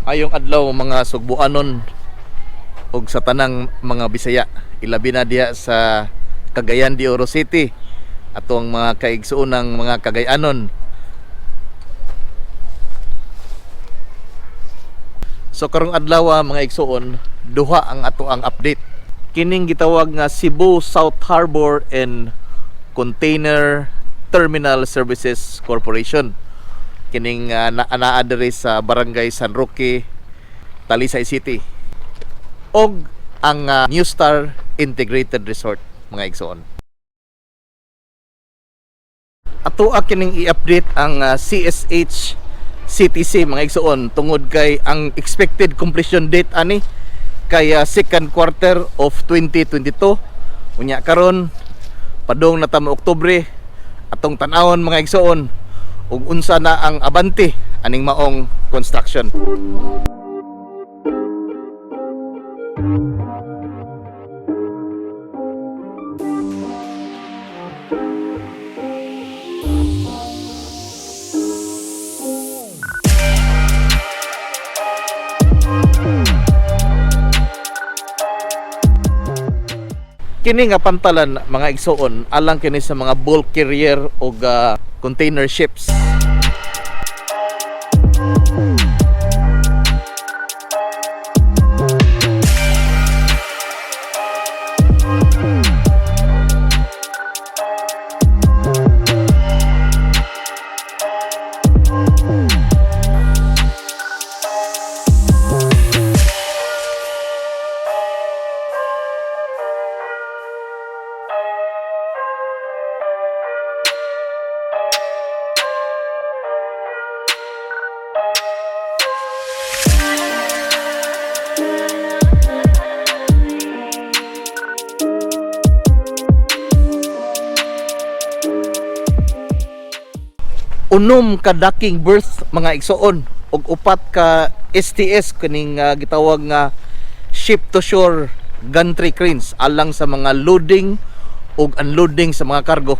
Maayong adlaw, mga Sugbuanon ug sa tanang mga Bisaya, ilabi na diha sa Cagayan de Oro City, atong mga kaigsuonang mga Cagayanon. So karong adlaw, mga igsuon, duha ang ato ang update. Kining gitawag nga Cebu South Harbor and Container Terminal Services Corporation. Kining naa diri sa Barangay San Roque, Talisay City. Og ang New Star Integrated Resort, mga igsuon. Ato kining i-update ang CSH CTC, mga igsuon, tungod kay ang expected completion date ani kay second quarter of 2022. Unya karon padung na ta mo Oktubre, atong tan-awon, mga igsuon, ug unsa na ang abante aning maong construction. Kini nga pantalan, mga igsuon, alang kini sa mga bulk carrier ug container ships. 6 ka docking berth, mga igsuon, ug 4 ka STS, kining gitawag nga ship to shore gantry cranes alang sa mga loading ug unloading sa mga cargo.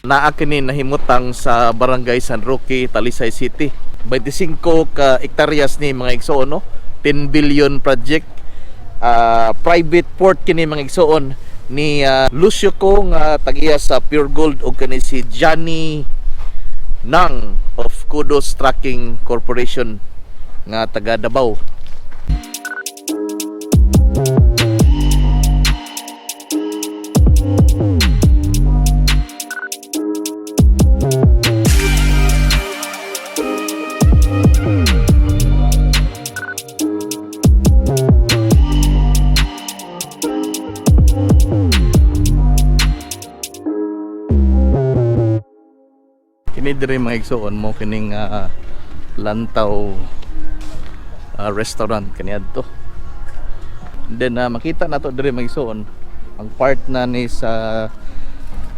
Naa kini nahimutang sa Barangay San Roque, Talisay City. 25 ka hektaryas ni, mga igsoon, no? 10 billion project. Private port kini, mga igsoon, ni Lucio Co nga tag-iya sa Pure Gold ug kani si Johnny Nang of Kudos Trucking Corporation nga taga Davao. Kini diri, mga igsoon, mo kining Lantaw restaurant kaniadto. Then makita nato diri, mga igsoon, ang part na ni sa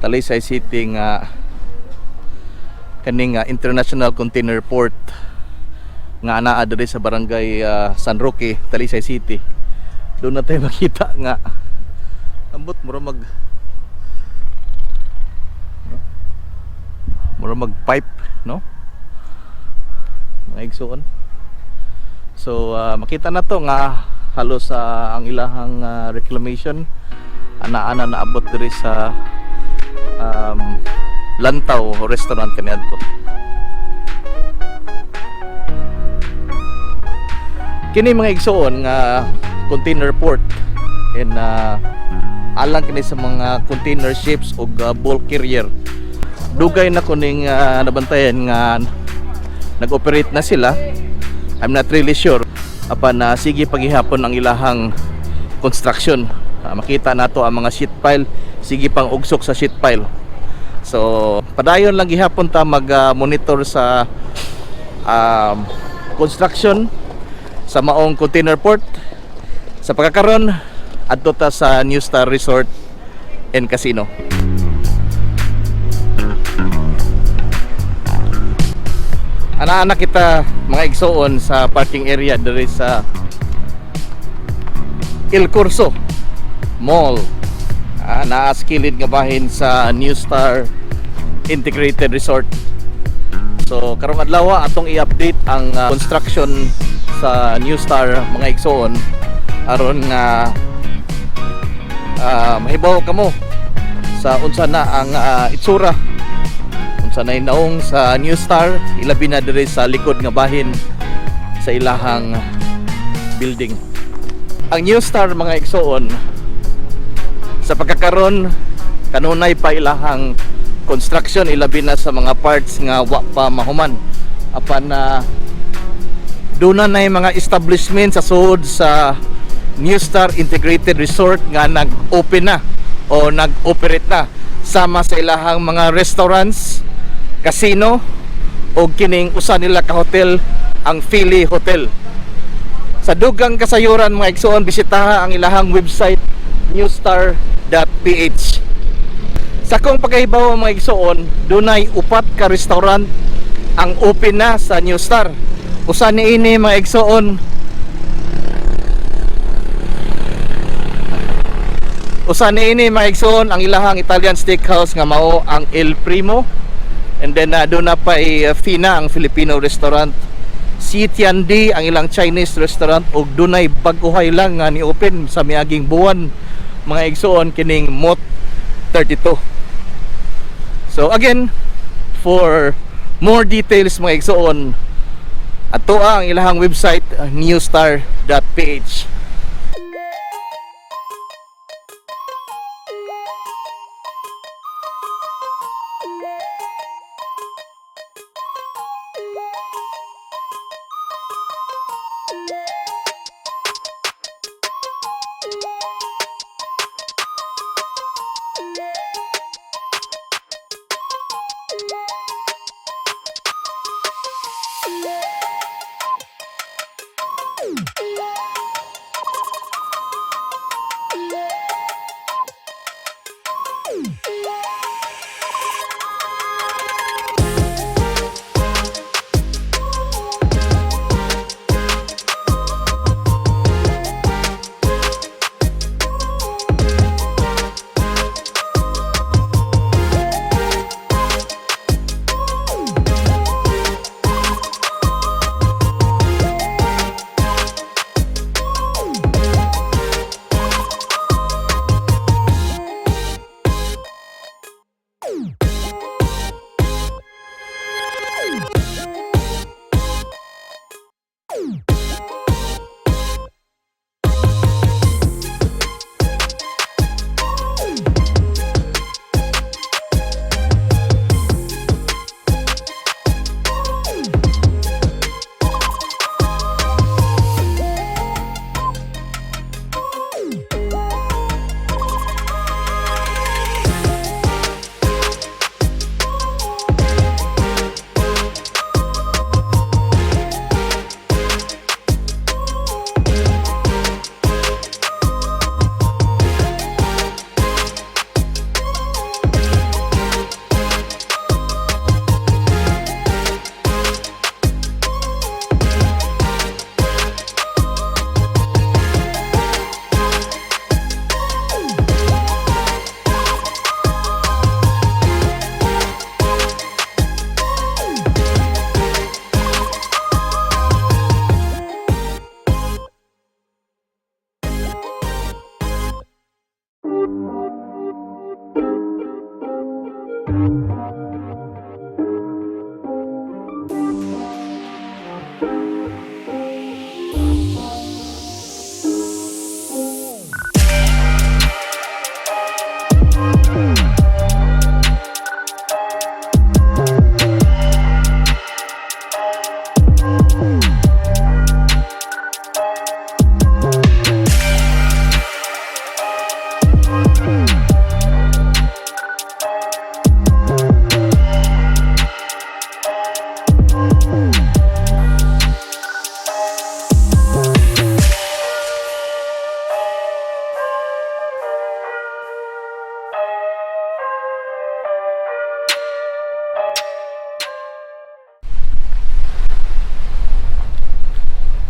Talisay City nga kaning International Container Port Nga anaa diri sa Barangay San Roque, Talisay City. Doon na tayo makita nga ambot mura mag, no? Mura mag pipe, no, mga igsuon. So makita na to nga halos sa ang ilahang reclamation ana-ana naabot diri sa Lantaw Restaurant kaniadto. Kini, mga igsuon, nga container port and alang kini sa mga container ships ug bulk carrier. Dugay na kuning nabantayan nga nag-operate na sila. I'm not really sure apan na sige paghihapon ang ilahang construction. Makita nato ang mga sheet pile, sige pang ugsok sa sheet pile. So padayon lang gihapon ta mag monitor sa construction sa maong container port. Sa pagkakaron, adto ta sa New Star Resort and Casino. Ana-ana kita, mga igsoon, sa parking area diri sa Il Corso Mall. Naa sa kilid nga bahin sa New Star Integrated Resort. So karong adlaw atong i-update ang construction sa New Star, mga igsoon, aron nga mahibaw kamo sa unsa na ang itsura, unsa na naong sa New Star, ilabi na diri sa likod nga bahin sa ilahang building. Ang New Star, mga igsoon, sa pagkakaron kanunay pa ilahang construction, ilabi na sa mga parts nga wa pa mahuman, apan na doon na yung mga establishment sa sulod sa New Star Integrated Resort nga nag-open na o nag-operate na, sama sa ilahang mga restaurants, casino o kining usa nila ka hotel, ang Philly Hotel. Sa dugang kasayuran, mga igsoon, bisitaha ang ilahang website, newstar.ph. Sa akong pagkahibaw, mga igsoon, dunay upat ka restaurant ang open na sa New Star. Usa niini, mga igsoon, usa niini, mga igsoon, ang ilahang Italian steakhouse nga mao ang El Primo. And then doon na pa Fina, ang Filipino restaurant. Si Tiandi, ang ilang Chinese restaurant, ug dunay bag-ohay lang nga ni-open sa miaging buwan, mga igsoon, kining Mot 32. So again, for more details, mga igsoon, ato ang ilahang website, newstar.ph.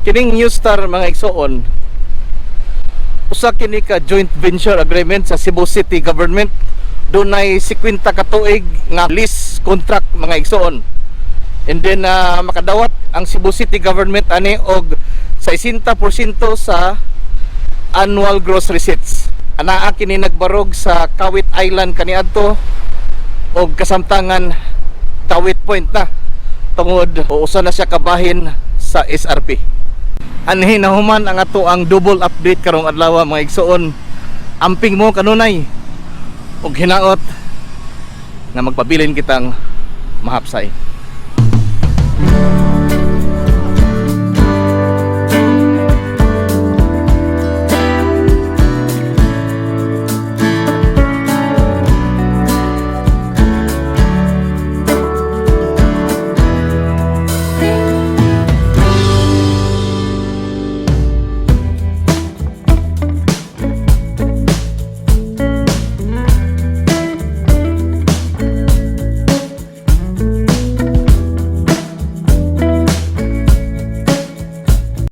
Kining New Star, mga igsoon, usa kini ka joint venture agreement sa Cebu City Government. Dunay 50 ka tuig nga lease contract, mga igsoon. And then makadawat ang Cebu City Government ani og 60% sa annual gross receipts. Anaa kini nagbarog sa Kawit Island kaniadto og kasamtangan Kawit Point na tungod o usa na siya kabahin sa SRP. Anhi nahuman ang ato ang double update karong adlaw, mga igsoon. Amping mo kanunay og hinaot nga magpabilin kitang mahapsay.